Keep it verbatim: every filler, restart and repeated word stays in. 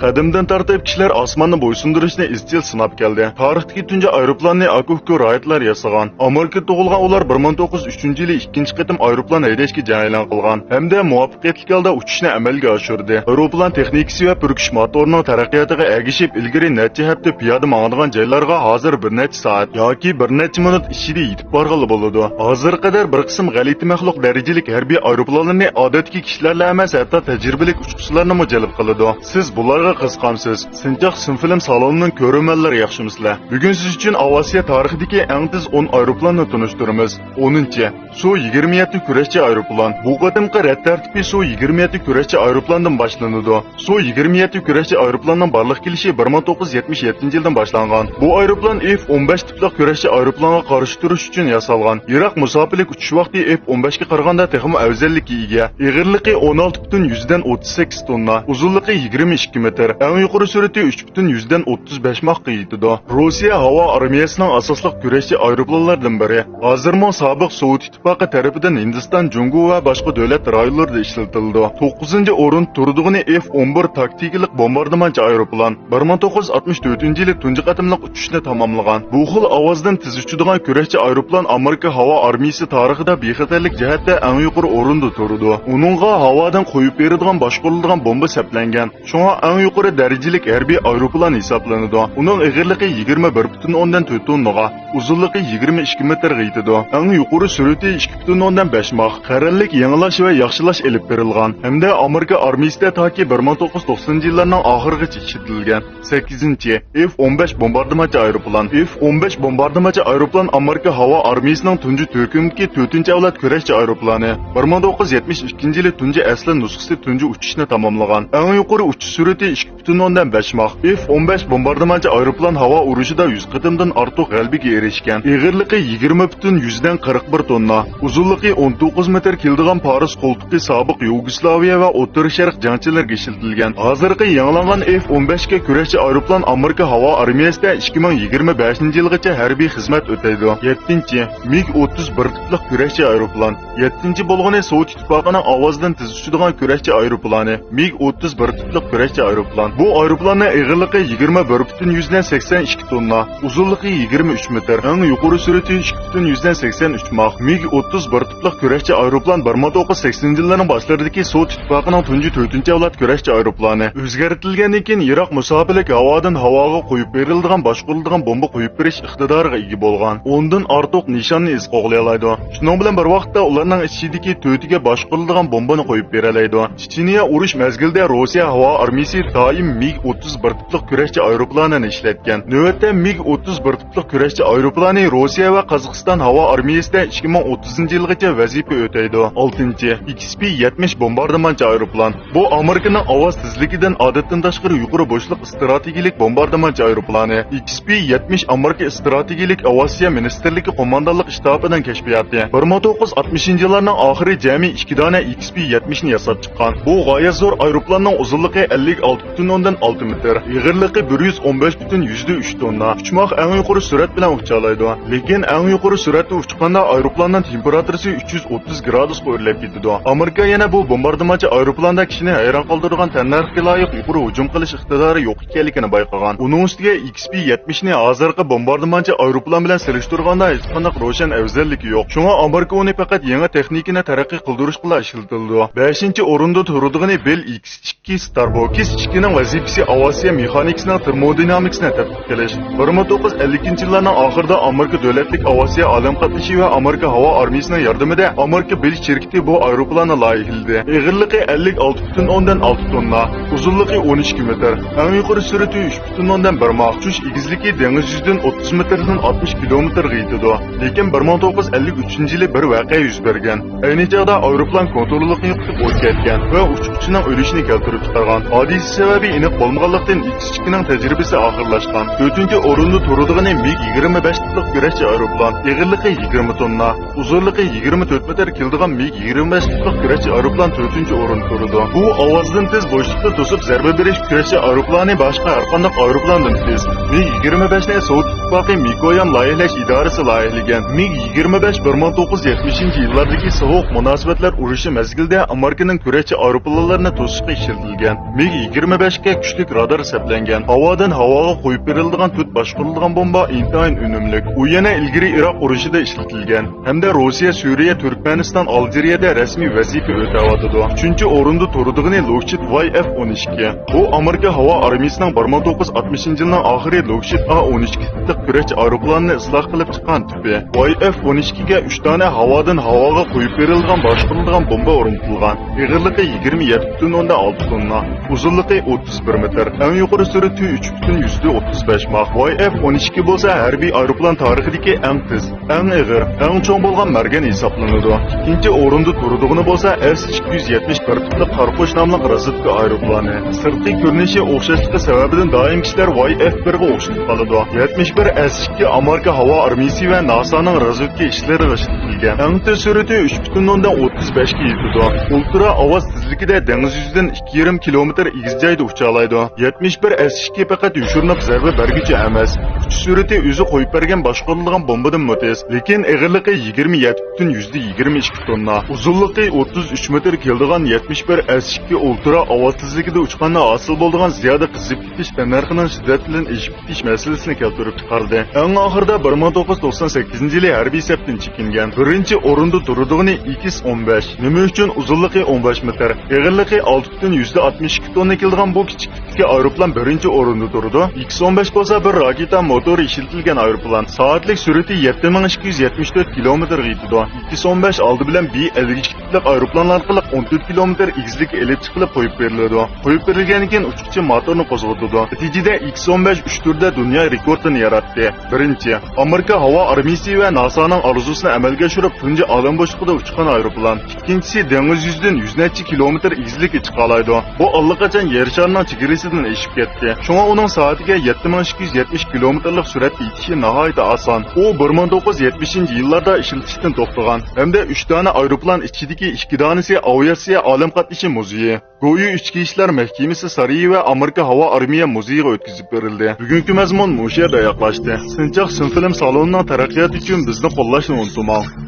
قەدىمدىن تارتىپ كىشىلەر ئاسماننى بويسۇندۇرۇشنى ئىزچىل سىناپ كەلدى. تارىختىكى تۇنجى ئايروپىلاننى ئاكۇكو رايتلار ياسىغان. ئامېرىكىدا تۇغۇلغان ئۇلار بىر مىڭ توققۇز يۈز ئۈچىنچى يىلى ئىككىنچى قېتىم ئايروپىلان ھەيدەشكە جەريان قىلغان ھەمدە مۇۋەپپەقىيەتلىك ھالدا ئۇچۇشنى ئەمەلگە ئاشۇردى. ئايروپىلان تېخنىكىسى ۋە پۈركۈش موتورىنىڭ تەرەققىياتىغا ئەگىشىپ، ئىلگىرى نەچچە ھەپتە پىيادە ماڭىدىغان جايلارغا ھازىر بىر نەچچە سائەت ياكى بىر نەچچە مىنۇت ئىچىدە يېتىپ بارغىلى بولىدۇ. ھازىرغا قەدەر بىر قىسىم غەلىتە مەخلۇق دەرىجىلىك ھەربىي ئايروپىلانلىرىنى ئادەتتىكى كىشىلەرلا ئەمەس، ھەتتا تەجرىبىلىك ئۇچقۇچىلارنىمۇ جەلپ قىلىدۇ. سىز بۇلارغا قىزىقامسىز؟ سىنچاق سىنفىلىم سالونىنىڭ كۆرۈرمەنلىرى ياخشىمۇسىلەر؟ بۈگۈن سىز ئۈچۈن ئاۋىئاتسىيە تارىخىدىكى ئەڭ تېز ئون ئايروپىلاننى تونۇشتۇرىمىز. ئونىنچى، سۇ يىگىرمە يەتتە كۈرەشچى ئايروپىلان. بۇ قېتىمقى رەت تەرتىپى سۇ يىگىرمە يەتتە كۈرەشچى ئايروپىلاندىن باشلىنىدۇ. سۇ يىگىرمە يەتتە كۈرەشچى ئايروپىلاننىڭ بارلىققا كېلىشى بىر مىڭ توققۇز يۈز يەتمىش يەتتىنچى يىلدىن باشلانغان. بۇ ئايروپىلان ئېف ئون بەش تىپلىق كۈرەشچى ئايروپىلانغا قارشى تۇرۇش ئۈچۈن ياسالغان. يىراق مۇساپىلىك ئۇچۇش ۋاقتى ئېف ئون بەشكە قارىغاندا تېخىمۇ ئەۋزەللىككە ئىگە. ئېغىرلىقى ئون ئالتە پۈتۈن يۈزدىن ئوتتۇز سەككىز توننا، ئۇزۇنلۇقى يىگىرمە ئىككى مېتىر، ئەڭ يۇقىرى سۈرئىتى ئۈچ پۈتۈن يۈزدىن ئوتتۇز بەش ماخقا يېتىدۇ. روسىيە ھاۋا ئارمىيەسىنىڭ ئاساسلىق كۈرەشچى ئايروپىلانلىرىدىن بىرى. ھازىرمۇ سابىق سوۋېت ئىتتىپاقى تەرىپىدىن ھىندىستان، جۇڭگو ۋە باشقا دۆلەت رايونلىرىدا ئىشلىتىلىدۇ. توققۇزىنچى ئورۇندا تۇرىدىغىنى ئېف ئون بىر تاكتىكىلىق بومباردىمانچى ئايروپىلان. بىر مىڭ توققۇز يۈز ئاتمىش تۆتىنچى يىلى تۇنجى قېتىملىق ئۇچۇشنى تاماملىغان. بۇ خىل ئاۋازدىن تېز ئۇچىدىغان كۈرەشچى ئايروپىلان ئامېرىكا ھاۋا ئارمىيىسى تارىخىدا بىخەتەرلىك جەھەتتە ئەڭ يۇقىرى ئورۇندا تۇرىدۇ. ئۇنىڭغا ھاۋادىن قويۇپ بېرىدىغان باشقۇرۇلىدىغان بومبا سەپلەنگەن. شۇڭا ئەڭ يۇقىرى دەرىجىلىك ھەربىي ئايروپىلان ھېسابلىنىدۇ. ئۇنىڭ ئېغىرلىقى يىگىرمە بىر پۈتۈن ئوندىن تۆت توننىغا، ئۇزۇنلۇقى يىگىرمە ئىككى مېتىرغا يېتىدۇ. ئەڭ يۇقىرى سۈرئىتى ئىككى پۈتۈن ئوندىن بەش ماخ. قەرەللىك يېڭىلاش ۋە ياخشىلاش ئېلىپ بېرىلغان ھەمدە ئامېرىكا ئارمىيىسىدە تاكى بىر مىڭ توققۇز يۈز توقسىنىنچى يىللارنىڭ ئاخىرىغىچە ئىشلىتىلگەن. سەككىزىنچى، ئېف ئون بەش بومباردىمانچى ئايروپىلان. ئېف ئون بەش بومباردىمانچى ئايروپىلان ئامېرىكا ھاۋا ئارمىيىسىنىڭ تۇنجى تۈركۈمدىكى تۆتىنچى ئەۋلاد كۈرەشچى ئايروپىلانى. بىر مىڭ توققۇز يۈز يەتمىش ئىككىنچى يىلى تۇنجى ئەسلى نۇسخىسى تۇنجى ئۇچۇشنى تاماملىغان. ئەڭ يۇقىرى ئۇچۇش سۈرئىتى ئىككى پۈتۈن ئوندىن بەش ماخ. ئېف ئون بەش بومباردىمانچى ئايروپىلان ھاۋا ئۇرۇشىدا يۈز قېتىمدىن ئارتۇق غەلىبىگە ئېرىشكەن. ئېغىرلىقى يىگىرمە پۈتۈن يۈزدىن قىرىق بىر توننا، ئۇزۇنلۇقى ئون توققۇز مېتىر كېلىدىغان پارس قولتۇقى سابىق يۇگوسلاۋىيە ۋە ئوتتۇرا شەرق جەڭچىلىرىگە ئىشلىتىلگەن. ھازىرقى يېڭىلانغان ئېف ئون بەشكە كۈرەشچى ئايروپىلان ئامېرىكا ھاۋا ئارمىيەسىدە ئىككى مىڭ يىگىرمە بەشىنچى يىلغىچە ھەربىي خىزمەت ئۆتەيدۇ. يەتتىنچى، مىگ ئوتتۇز بىر تىپلىق كۈرەشچى ئايروپىلان. يەتتىنچى بولغىنى سوۋېت ئىتتىپاقىنىڭ ئاۋازدىن تېز ئۇچىدىغان كۈرەشچى ئايروپىلانى، مىگ ئوتتۇز بىر تىپلىق كۈرەشچى ئايروپىلان. بۇ ئايروپىلاننىڭ ئېغىرلىقى يىگىرمە بىر پۈتۈن يۈزدىن سەكسەن ئىككى توننا، ئۇزۇنلۇقى يىگىرمە ئۈچ مېتىر، ئەڭ يۇقىرى سۈرئىتى ئىككى پۈتۈن يۈزدىن سەكسەن ئۈچ ماخ. مىگ ئوتتۇز بىر تىپلىق كۈرەشچى ئايروپىلان بىر مىڭ توققۇز يۈز سەكسىنىنچى يىللارنىڭ باشلىرىدىكى سوۋېت ئىتتىپاقىنىڭ تۇنجى تۆتىنچى ئەۋلاد كۈرەشچى ئايروپىلانى. ئۆزگەرتىلگەندىن كېيىن يىراق مۇساپىلىك ھاۋادىن ھاۋاغا قويۇپ بېرىلىدىغان باشقۇرۇلىدىغان بومبا قويۇپ بېرىش ئىقتىدارىغا ئىگە بولغان. ئوندىن ئارتۇق نىشاننى ئىز قوغلىيالايدۇ. شۇنىڭ بىلەن بىر ۋاقىتتا ئۇلارنىڭ ئىچىدىكى تۆتىگە باشقۇرۇلىدىغان بومبىنى قويۇپ بېرەلەيدۇ. چېچېنىيە ئۇرۇش مەزگىلىدە روسىيە ھاۋا ئارمىيىسى دائىم مىگ ئوتتۇز بىر تىپلىق كۈرەشچى ئايروپىلانىنى ئىشلەتكەن. نۆۋەتتە مىگ ئوتتۇز بىر تىپلىق كۈرەشچى ئايروپىلانى روسىيە ۋە قازاقىستان ھاۋا ئارمىيىسىدە ئىككى مىڭ ئوتتۇزىنچى يىلغىچە ۋەزىپە ئۆتەيدۇ. ئالتىنچى، ئېكس پى يەتمىش بومباردىمانچى ئايروپىلان. بۇ ئامېرىكىنىڭ ئاۋاز تېزلىكىدىن ئادەتتىن تاشقىرى يۇقىرى بوشلۇق ئىستراتېگىيىلىك بومباردىمانچى ئايروپىلانى. ئېكس پى يەتمىش ئامېرىكا ئىستراتېگىيىلىك ئاۋىئاتسىيە مىنىستىرلىكى قوماندانلىق شتابىنىڭ كەشپىياتى. بىر مىڭ توققۇز يۈز ئاتمىشىنچى يىللارنىڭ ئاخىرى جەمئىي ئىككى دانە ئېكس پى يەتمىشنى ياساپ چىققان. بۇ غايەت زور ئايروپىلاننىڭ ئۇزۇنلۇقى ئەللىك ئالتە پۈتۈن ئوندىن ئالتە مېتىر، ئېغىرلىقى بىر يۈز ئون بەش پۈتۈن يۈزدە ئۈچ توننا. ئۇچماق ئەڭ يۇقىرى سۈرئەت بىلەن ئۇچالايدۇ. لېكىن ئەڭ يۇقىرى سۈرئەتتە ئۇچقاندا ئايروپىلاننىڭ تېمپېراتۇرىسى ئۈچ يۈز ئوتتۇز گرادۇسقا ئۆرلەپ كېتىدۇ. ئامېرىكا يەنە بۇ بومباردىمانچى ئايروپىلاندا كىشىنى ھەيران قالدۇرىدىغان تەننەرخكە لايىق يۇقىرى ھۇجۇم قىلىش ئىقتىدارى يوق ئىكەنلىكىنى بايقىغان. ئۇنىڭ ئۈستىگە ئېكس پى يەتمىشنى ھازىرقى بومباردىمانچى ئايروپىلان بىلەن سېلىشتۇرغاندا ھېچقانداق روشەن ئەۋزەللىكى يوق. شۇڭا ئامېرىكا ئۇنى پەقەت يېڭى تېخنىكىنى تەرەققىي قىلدۇرۇشقىلا ئىشلىتىدۇ. بەشىنچى ئورۇندا تۇرىدىغىنى بېل ئېكس ئىككى ستاربو. ئېكس ئىككىنىڭ ۋەزىپىسى ئاۋىئاتسىيە مېخانىكىسىنىڭ تېرمودىنامىكىسىنى تەتقىق قىلىش. بىر مىڭ توققۇز يۈز ئەللىكىنچى يىللارنىڭ ئاخىرىدا ئامېرىكا دۆلەتلىك ئاۋىئاتسىيە ئالەم قاتنىشى ۋە ئامېرىكا ھاۋا ئارمىيىسىنىڭ ياردىمىدە ئامېرىكا بېل شىركىتى بۇ ئايروپىلاننى لايىھىلىدى. ئېغىرلىقى ئەللىك ئالتە پۈتۈن ئوندىن ئالتە توننا، ئۇزۇنلۇقى ئون ئىككى مېتىر، ئەڭ يۇقىرى سۈرئىتى ئۈچ پۈتۈن ئوندىن بىر ماخ، ئۇچۇش ئېگىزلىكى دېڭىز يۈزىدىن ئوتتۇز مېتىردىن ئاتمىش كىلومېتىرغا يېتىدۇ. لېكىن بىر مىڭ توققۇز يۈز ئەللىك ئۈچىنچى يىلى بىر ۋەقە يۈز بەرگەن. ئەينى چاغدا ئايروپىلان كونتروللۇقنى يوقىتىپ ئوت كەتكەن ۋە ئۇچقۇچىنىڭ ئۆلۈشىنى كەلتۈرۈپ چىقارغان. ھادىسە سەۋەبى ئېنىق بولمىغانلىقتىن، ئېكس ئىككىنىڭ تەجرىبىسى ئاخىرلاشقان. تۆتىنچى ئورۇندا تۇرىدىغىنى مىگ يىگىرمە بەش تىپلىق كۈرەشچى ئايروپىلان. ئېغىرلىقى يىگىرمە توننا، ئۇزۇنلۇقى يىگىرمە تۆت مېتىر كېلىدىغان مىگ يىگىرمە بەش تىپلىق كۈرەشچى ئايروپىلان تۆتىنچى ئورۇندا تۇرىدۇ. بۇ ئاۋازدىن تېز بوشلۇقتا توسۇپ زەربە بېرىش كۈرەشچى ئايروپىلانى باشقا ھەرقانداق ئايروپىلاندىن تېز. مىگ يىگىرمە بەشنى سوۋېت ئىتتىپاقى مىكويان لايىھىلەش ئىدارىسى لايىھىلىگەن. مىگ يىگىرمە بەش بىر مىڭ توققۇز يۈز يەتمىشىنچى يىللاردىكى سوغۇق مۇناسىۋەتلەر ئۇرۇشى مەزگىلىدە ئامېرىكىنىڭ كۈرەشچى ئايروپىلانلىرىنى توسۇشقا ئىشلىتىلگەن. مىگ يىگىرمە يىگىرمە بەشكە كۈچلۈك رادار سەپلەنگەن. ھاۋادىن ھاۋاغا قويۇپ بېرىلىدىغان تۆت باشقۇرۇلىدىغان بومبا ئىنتايىن ئۈنۈملۈك. ئۇ يەنە ئىلگىرى ئىراق ئۇرۇشىدا ئىشلىتىلگەن ھەمدە روسىيە، سۈرىيە، تۈركمەنىستان، ئالجىرىيەدە رەسمىي ۋەزىپە ئۆتەۋاتىدۇ. ئۈچىنچى ئورۇندا تۇرىدىغىنى لوكچىت ۋاي ئېف ئون ئىككى. بۇ ئامېرىكا ھاۋا ئارمىيىسىنىڭ بىر مىڭ توققۇز يۈز ئاتمىشىنچى يىلنىڭ ئاخىرى لوكچىت ئا ئون ئىككى تىپلىق كۈرەش ئايروپىلانىنى ئىسلاھ قىلىپ چىققان تىپى. ۋاي ئېف ئون ئىككىگە ئۈچ دانە ھاۋادىن ھاۋاغا قويۇپ بېرىلىدىغان باشقۇرۇلىدىغان بومبا ئورنىتىلغان. ئېغىرلىقى يىگىرمە يەتتە پۈتۈن ئوندىن ئالتە توننا، ئۇزۇنلۇقى ئوتتۇز بىر مېتىر، ئەڭ يۇقىرى سۈرئىتى ئۈچ پۈتۈن يۈزدە ئوتتۇز بەش ماخ. ۋاي ئېف ئون ئىككى بولسا ھەربىي ئايروپىلان تارىخىدىكى ئەڭ تېز، ئەڭ ئېغىر، ئەڭ چوڭ بولغان مەرگەن ھېسابلىنىدۇ. ئىككىنچى ئورۇندا تۇرىدىغىنى بولسا ئېس ئىككى يۈز يەتمىش بىر تىپلىق قارپۇچ ناملىق رازۋېدكا ئايروپىلانى. سىرتقى كۆرۈنۈشى ئوخشاشلىقى سەۋەبىدىن دائىم كىشىلەر ۋاي ئېف بىرگە ئوخشىتىپ قالىدۇ. يەتمىش بىر ئېس ئىككى ئامېرىكا ھاۋا ئارمىيىسى ۋە ناسانىڭ رازۋېدكا ئىشلىرىغا ئىشلىتىلگەن. ئەڭ تېز سۈرئىتى ئۈچ پۈتۈن ئوندىن ئوتتۇز بەشكە يېتىدۇ. ئۇلترا ئاۋاز تېزلىكىدە دېڭىز يۈزىدىن ئىككى يېرىم كىلومېتىر ئېگىز جايدا ئۇچالايدۇ. يەتمىش بىر ئېس ئىككى پەقەت يوشۇرۇنۇپ زەربە بەرگۈچى ئەمەس، ئۇچۇش سۈرئىتى ئۆزى قويۇپ بەرگەن باشقۇرۇلىدىغان بومبىدىنمۇ تېز، لېكىن ئېغىرلىقى يىگىرمە يەتتە پۈتۈن يۈزدە يىگىرمە ئىككى توننا، ئۇزۇنلۇقى ئوتتۇز ئۈچ مېتىر كېلىدىغان يەتمىش بىر ئېس ئىككى ئۇلترا ئاۋاز تېزلىكىدە ئۇچقاندا ھاسىل بولىدىغان زىيادە قىزىپ كېتىش تەننەرخىنىڭ شىددەت بىلەن ئېشىپ كېتىش مەسىلىسىنى كەلتۈرۈپ چىقاردى. ئەڭ ئاخىرىدا بىر مىڭ توققۇز يۈز توقسان سەككىزىنچى يىلى ھەربىي سەپتىن چېكىنگەن. بىرىنچى ئورۇندا تۇرىدىغىنى ئېكس ئون بەش. نېمە ئۈچۈن؟ ئۇزۇنلۇقى ئون بەش مېتىر، ئېغىرلىقى ئالتە پۈتۈن يۈزدە ئاتمىش ئىككى توننا كېلىدىغان بۇ كىچىك تىپتىكى ئايروپىلان بىرىنچى ئورۇندا تۇرىدۇ. ئېكس ئون بەش بولسا بىر راكېتا موتورى ئىشلىتىلگەن ئايروپىلان. سائەتلىك سۈرئىتى يەتتە مىڭ ئىككى يۈز يەتمىش تۆت كىلومېتىرغا يېتىدۇ. ئېكس ئون بەش ئالدى بىلەن بى ئەللىك ئىككى تىپلىق ئايروپىلان ئارقىلىق ئون تۆت كىلومېتىر ئېگىزلىككە ئېلىپ چىقىلىپ قويۇپ بېرىلىدۇ. قويۇپ بېرىلگەندىن كېيىن ئۇچقۇچى موتورنى قوزغىتىدۇ. نەتىجىدە ئېكس ئون بەش ئۈچ تۈردە دۇنيا رېكورتىنى ياراتتى. بىرىنچى، ئامېرىكا ھاۋا ئارمىيىسى ۋە ناسانىڭ ئارزۇسىنى ئەمەلگە ئاشۇرۇپ، تۇنجى ئالەم بوشلۇقىدا ئۇچقان ئايروپىلان. ئىككىنچىسى، دېڭىز يۈزىدىن يۈز نەچچە كىلومېتىر ئېگىزلىككە چىقالايدۇ. بۇ ئاللىقاچان يەر شارىنىڭ چېگرىسىدىن ئېشىپ كەتتى. شۇڭا ئۇنىڭ سائىتىگە يەتتە مىڭ ئىككى يۈز يەتمىش كىلومېتىرلىق سۈرئەتتە يېتىشى ناھايىتى ئاسان. ئۇ بىر مىڭ توققۇز يۈز يەتمىشىنچى يىللاردا ئىشلىتىشتىن توختىغان ھەمدە ئۈچ دانە ئايروپىلان ئىچىدىكى ئىككى دانىسى ئاۋىئاتسىيە ئالەم قاتنىشى مۇزېيى، گويو ئىچكى ئىشلار مەھكىمىسى سارىيى ۋە ئامېرىكا ھاۋا ئارمىيە مۇزېيىغا ئۆتكۈزۈپ بېرىلدى. بۈگۈنكى مەزمۇن مۇشۇ يەردە ئاياغلاشتى. سىنچاق سىنفىلم سالونىنىڭ تەرەققىياتى ئۈچۈن بىزنى قوللاشنى ئۇنتۇماڭ.